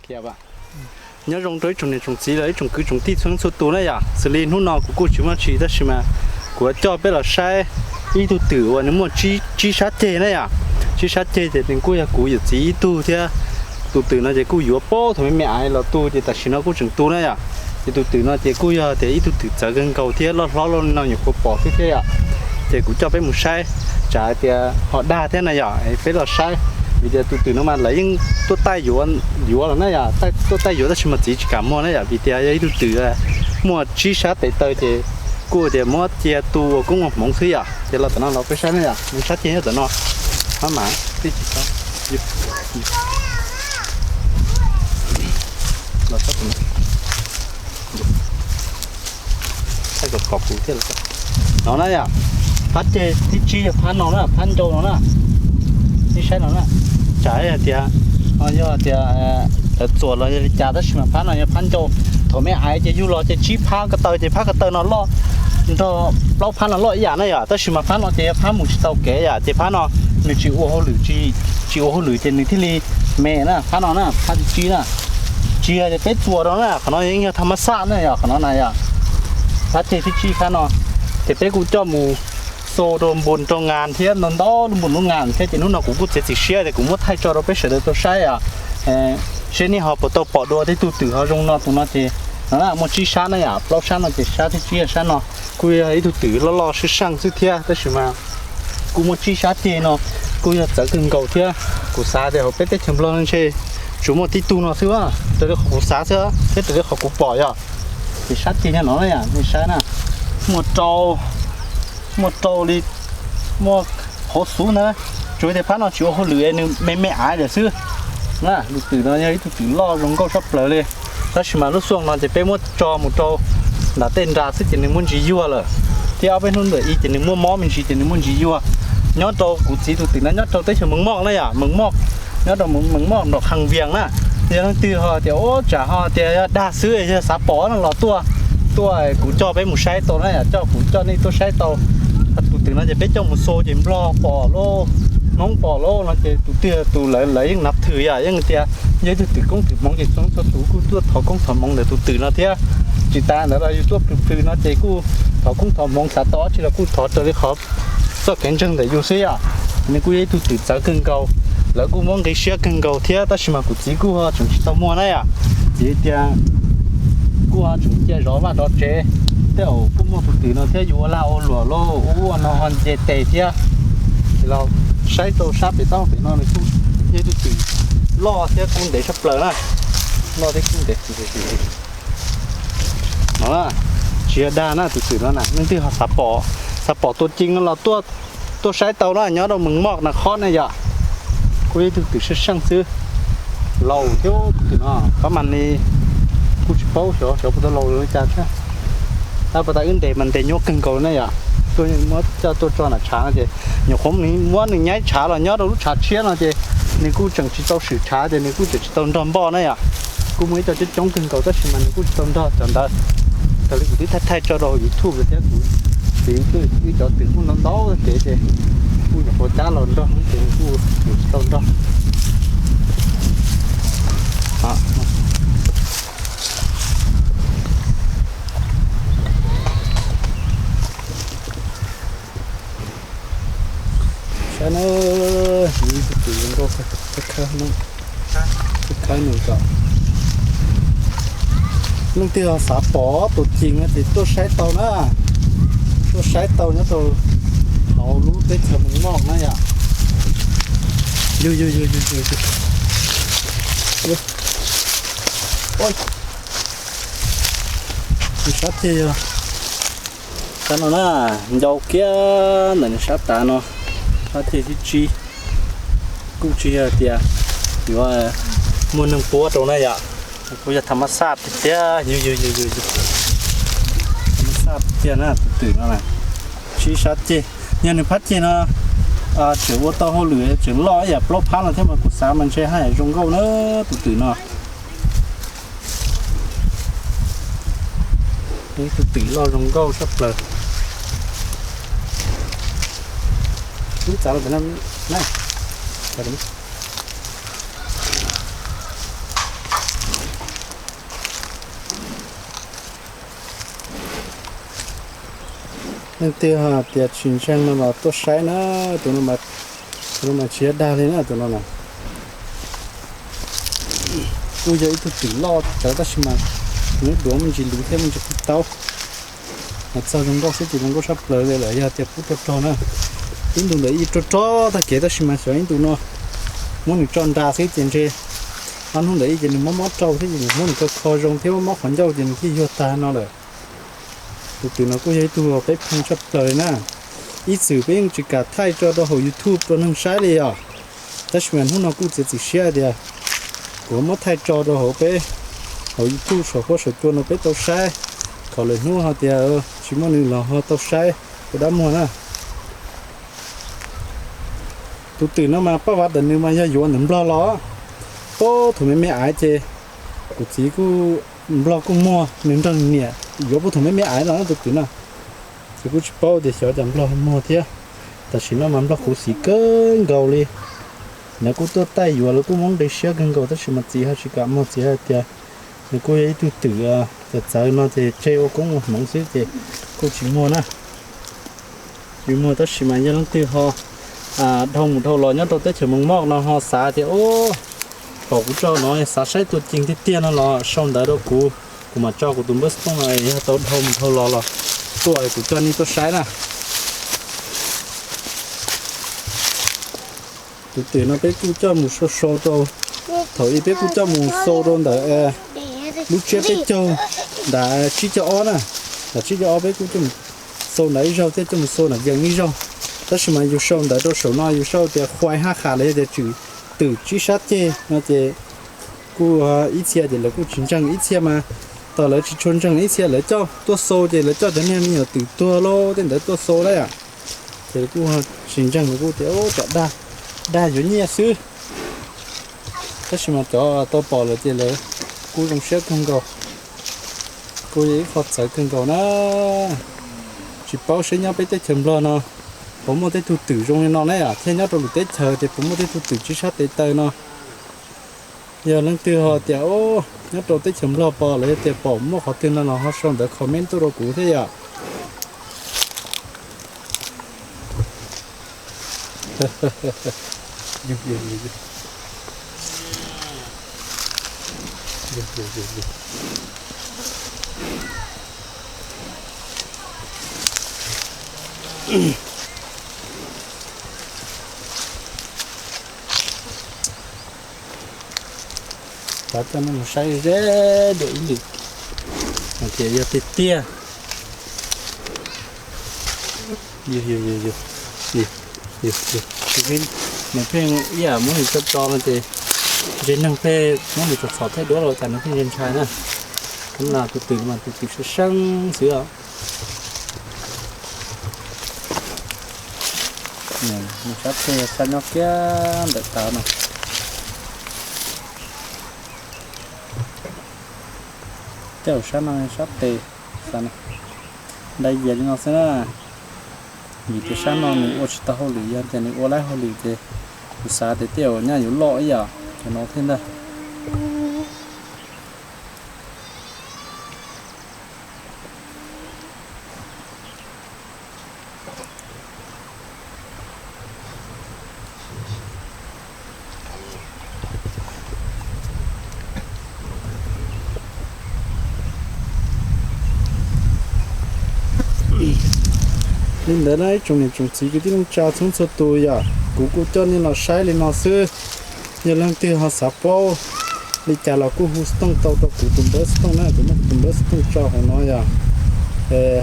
Tias nyob zoo rau ib tsoom niam tsoom txiv los ib tsoom kwv tsoom tij txhua leej txhua tus na yom. Xws li hnub no kuv kuj tsis muaj dab tsi tab sis mas kuv yuav coj peb los saib ib tug twm uas nws muaj tsib sab ceg na yom. Tsib sab ceg ces nws kuj yog kuv yawm txiv ib tug thiab. Tus twm no ces kuj yuav puag thaum me me aiv los tu ces tam sim no kuj tseem tu na yom. Ces tus twm no ces kuj yog tias ib tug twm txawv kawg nkaus thiab loj hlob loj li no nyuam qhuav pom xwb thiab yom. Ces kuv coj peb mus saib, tsam hais tias ho dag thiab na yom, peb los saib. Vim tias tus twm no mas lawv yeej tuaj taij yuav, yuav los na yom, tuaj taij yuav tab sis mas txiv tsis kam muag na yom, vim tias yog ib tug twm muaj tsib sab tes taw ces kuj tias muab cia tu ua koob ua hmoov xwb yom. Ces los tom no los peb saib na yom, sab ceg nyob tom no. Phab mas tib tsis tau. Thaij kom pom kuv thiab. No na yom, phab ceg thib tsib yog phab no na, phab ncau no na. Nej saib no na, tsam hais tias, yog tias lawv txuas los yog li cas tab sis mas phab no yog phab ncau. Thaum me aiv ces yug los ces tsib phab ko taw ces phab ko taw no loj nrog plaub phab no loj ib yam na yom, tab sis mas phab no ces yog phab mus tsis tau kev yom, ces phab no nws tsis ua hauj lwm, tsis ua hauj lwm ces nws thiaj li me na, phab no na, phab thib tsib na. Tsis yog tias peb txuas rau na, qhov no yeej yog tham mas xaj na yom, qhov no na yom. Phab ceg thib tsib phab no, ces peb kuj coj mus xo rau npus nrau ngas thiab ntau ntau lub npus lub ngas thiab ces hnub no kuv kuj txiav txim siab tias kuv muab thaij tso rau peb sawv daws tau saib os. Seb nej ho puas tau pom dua tej tug twm ho zoo no tus no ces no na muaj tsib sab na yom, plaub sab no ces sab thib tsib sab no kuj yog ib tug twm loj loj sib seej xwb thiab tab sis mas kuj muaj tsib sab ceg no kuj yog txawv kawg nkaus thiab. Kuv xav tias hauv peb teb chaws Nplog ntshe tsuas muaj tib tug no xwb, raws li qhov kuv xav xwb thiab raws li qhov kuv pom yom. Ces sab ceg nyob no na yom, nej saib na, muaj rau, muaj rau li, muaj qhov xub ntag. Tsuas tias phab no tsis ua hauj lwm nws me me aiv lawm xwb. Na, tus twm no yog ib tug twm loj zoo nkauj tshaj plaws li. Tab sis mas lub xuaj no ces peb muab tso mus rau nram tej nra xwb ces nws muaj ntsis yuag lawm, thiab ob peb hnub ntawm i ces nws muaj mob me ntsis ces nws muaj ntsis yuag. Nyob rau kuv txiv tus twm no nyob rau teb chaws Mees Moj na yom, Mees Moj, nyob rau Mees Moj nram Khas Vias na. Yog leej twg ho tias ua tsam ho tias yog dag xwb yog xav pom no los tuaj, tuaj kuv coj peb mus saib tau na yom, coj kuv coj nej tuaj saib tau. Tus twm no ces peb coj mus xo ces Nplog pom lauj, Hmoob pom lauj no ces tus twg tus lawv lawv yeej nav thwm yom, yeej tias yog ib tug twm koob twm hmoov ces txhua txhua tus kuj tuaj thov koob thov hmoov ntawm tus twm no thiab. Tsis tas ntawd los yus tuaj plhws plhws no ces kuj thov koob thov hmoov xav tau dab tsi los kuj thov raws li qhov txoj kev ntseeg ntawm yus xwb yom. Nws kuj yog ib tug twm txawv kawg nkaus, lawv kuj muab nqi siab kawg nkaus thiab tab sis mas kuv txiv kuj ho tseem tsis tau muag na yom. Vim tias kuj ho tseem cia zov vaj zov tsev, tej zaum kuj muaj tus twm no thiab yus ua lag ua luam lauj ua ua no ho nce tes thiab. Ces los saib rau sab pem toj pem no nws kuj yog ib tug twm loj thiab kuj ntev tshaj plaws na. Loj thiab kuj ntev. No, tsis yog dag na, tus twm no na leej twg ho xav pom, xav pom tua cees no los tuaj saib tau na, nyob rau Mees Moj na, qhov ne yom. Kuj yog ib tug twm seej seej xwb, laus thiab tus twm no, pab mas li kuj tsis paub xyov xyov puas tau laus li cas thiab. Tab puas tas wb ntes mas ntes nyuaj kawg nkaus na yom. Tuaj muab coj tuaj tso nram tshav no ces nyuam qhuav muab nws nyaib tshav los nyob rau lub tshav tshiab no ces nws kuj tseem tsis tau swm tshav ces nws kuj tseem tsis tau nrog npoj na yom. Kuj muaj ib co coob coob kawg nkaus tab sis mas nws kuj tsis tau nrog cov ntawd. Raws li kuv twb thaij thaij tso rau hauv YouTube lawm thiab kuv txiv kuj ib cov twm kuj ntau ntau kev ces kuj nyuam qhuav cab los nrog ces nws kuj tsis tau nrog. Saib na, ib tug twm zoo nkauj, khawb nws kom leej twg ho xav pom tua cees no ces tuaj saib tau na, tuaj saib tau nyob rau hauv lub teb chaws Mees Moj na yom. Yog, yog, yog, yog, yog. Nws sab ceg yog sab no na, ncau kiag ntawm nws sab tav no, sab ceg thib tsib. Kuj tsis yog tias yuav muaj neeg puab rau na yom, kuj yog tham mas xaj tiag tiag, yug yug yug yug, tham mas xaj tiag na tus twm no na. Tsib sab ceg, yog nws phab ceg no tseem ua tau hauj lwm tseem loj ib yam plaub phab no thiab mas kuv xav mas ntshe haj yam zoo nkauj na tus twm no. Ib tug twm loj zoo nkauj tshaj plaws. Lub txav los na, na, txav los na. Leej twg hais tias tsis ntseeg no los tuaj saib na, tus no mas, tus no mas tsis yog dag li na, tus no na. Kuj yog ib tug twm loj tawv tab sis mas nws duav me ntsis luv thiab me ntsis qhov taub. Mas txog zoo nkauj xwb ces zoo nkauj sab plaws li lawm, yog tias pub rog rog na. Ib ntus ntawm ib rog rog tag kev tab sis mas xyov ib ntus no muab nws tso nra xwb ces ntshe ob hnub ntawm ib ces nws mob mob rau thiab ces nws muab nws kho kho zoo thiab mob mob qhov ncauj ces nws thiaj yuag tag no lawm. Tus twm no kuj yog ib tug peb pheej tshaj plaws li na. Ib txwm peb yeej tsis kam thaij tso rau hauv YouTube rau neeg saib li os. Tab sis mas hnub no kuj txiav txim siab hais tias kuv muab thaij tso rau hauv peb, hauv YouTube saum huab saum cua no peb tau saib, kom lwm hnub hais tias tsis muaj nws los ho tau saib ua dab muag na. Tus twm no mas paj vav ntawm nws mas yog yuav ntawm Nplog los, puag thaum me me aiv ces kuv txiv kuj, Nplog kuj muag nws nrog niam yuav puag thaum me me aiv los tus twm na. Ces kuj tsis paub tias xyov cas Nplog muag thiab. Tam sim no mas Nplog khuv xim kawg nkaus li. Nws kuj tuaj taij yuav lawv kuj muab nqi siab kawg nkaus tab sis mas txiv ho tsis kam muag, txiv hais tias nws kuj yog ib tug twm txawv txawv no ces tseg ua koob ua hmoov xwb ces kuj tsis muag na. Tsis muag tab sis mas yog leej twg ho dhau mus dhau los nyob rau teb chaws Moos Moj no ho xav tias, o, pom kuv tso no xav saib tua cees tiag tiag no los sau ntawv rau kuv, kuv mam tso kuv tus npawb xov tooj no, yog tau dhau mus dhau los los tuaj kuv coj nej tuaj saib na. Tus twm no peb kuj coj mus sau sau rau, thaum ub peb kuj coj mus xau rau ntawm lub tsiab peb caug, nram tsib caug ob na, nram tsib caug ob peb kuj coj mus xau nram ib zaug thiab coj mus xau nram yees ib zaug. Tab sis mas yus sau ntawv rau saum no yus sau tias Huais Haj Qhas los yog tias Tswm Twm Tsib Sab Ceg no ces kuj ib txhia ces lawv kuj tsis ntseeg, ib txhia mas tos lawv tsis tshua ntseeg, ib txhia lawv coj tuaj xau ces lawv coj cov niag me nyuam twm tuag los tej ntawd tuaj xau lawm. Ces kuj tsis ntseeg, kuj tias cov dag, dag yuav nyiaj xwb. Tab sis mas cov tau pom lawm ces lawv kuj zoo siab kawg nkaus. Kuj yog ib qho txawv kawg nkaus na. Tsis paub seb nyob peb teb chaws Nplog no puas muaj tej tug twm zoo li no na, thiab nyob rau lwm teb chaws ces puas muaj tej tug twm tsib sab tes taw no. Yog leej twg ho tias nyob rau teb chaws Nplog pom los yog tias pom muaj qhov twg no los ho sau ntawv comment tuaj rau kuv thiab yom. Rov coj nej mus saib ze dua ib lwm hais tias yog tiag tiag. Nws pheej ib yam muab nws tso tso no ces ntshe neeg pheej muab nws txhom txhom thiab duab los cas nws pheej ntshai ntshai na. Tus twm mas tus twm seeb seeb xwb os. Nws sab tes sab nyob kiag ntawm tav no. Tej zaum sab no sab tes, sab no, dai yias li no xwb na. Vim tias sab no nws ua tsis tau hauj lwm, yog tias nws ua lawm hauj lwm ces kuv xav tias tej zaum nyaj yuav loj ib yam cov no thiab ntag. Li ntawd na ib tsoom niam tsoom txiv kwv tij neej tsa txhua txhua tus yom, kuv kuj coj nej los saib li no xwb. Yog leej twg ho xav paub li cas los kuj hu xov tooj tau rau kuv tus npawb xov tooj na, kuv muab kuv tus npawb xov tooj tso hauv no yom.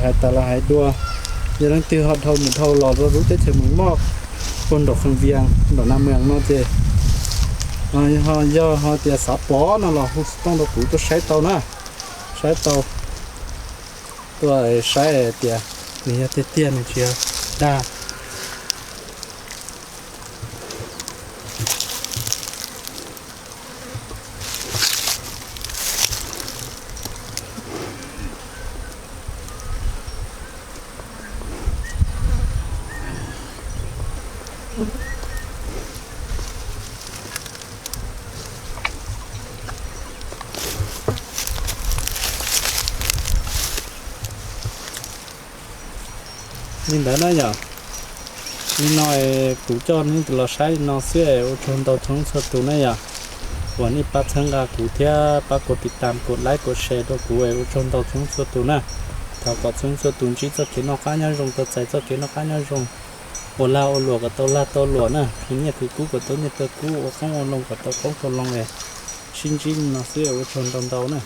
Hais tas los hais dua, yog leej twg ho dhau mus dhau los rau lub teb chaws Moos Moj, puag nraum Khees Vias nraum Nas Mwas no ces, yog ho tias xav pom no los hu xov tooj rau kuv tuaj saib tau na, saib tau, tuaj saib tias nws yog tiag tiag nws tsis yog dag. Li ntawd na yom, li no kuv coj nej los saib li no xwb es ua tsaug ntau txhua leej txhua tus na yom, uas nej pab txhawb nqa kuv thiab pab kuv tiv tam kuv like kuv share rau kuv es ua tsaug ntau txhua leej txhua tus na. Thov kom txhua leej txhua tus ntsib txoj kev noj qab nyob zoo, tau txais txoj kev noj qab nyob zoo, ua lag ua luam kom tau lag tau luam na, khwv nyiaj khwv kub kom tau nyiaj tau kub, ua qoob ua loo kom tau qoob tau loo es sib ntsib li no xwb es ua tsaug ntau ntau na.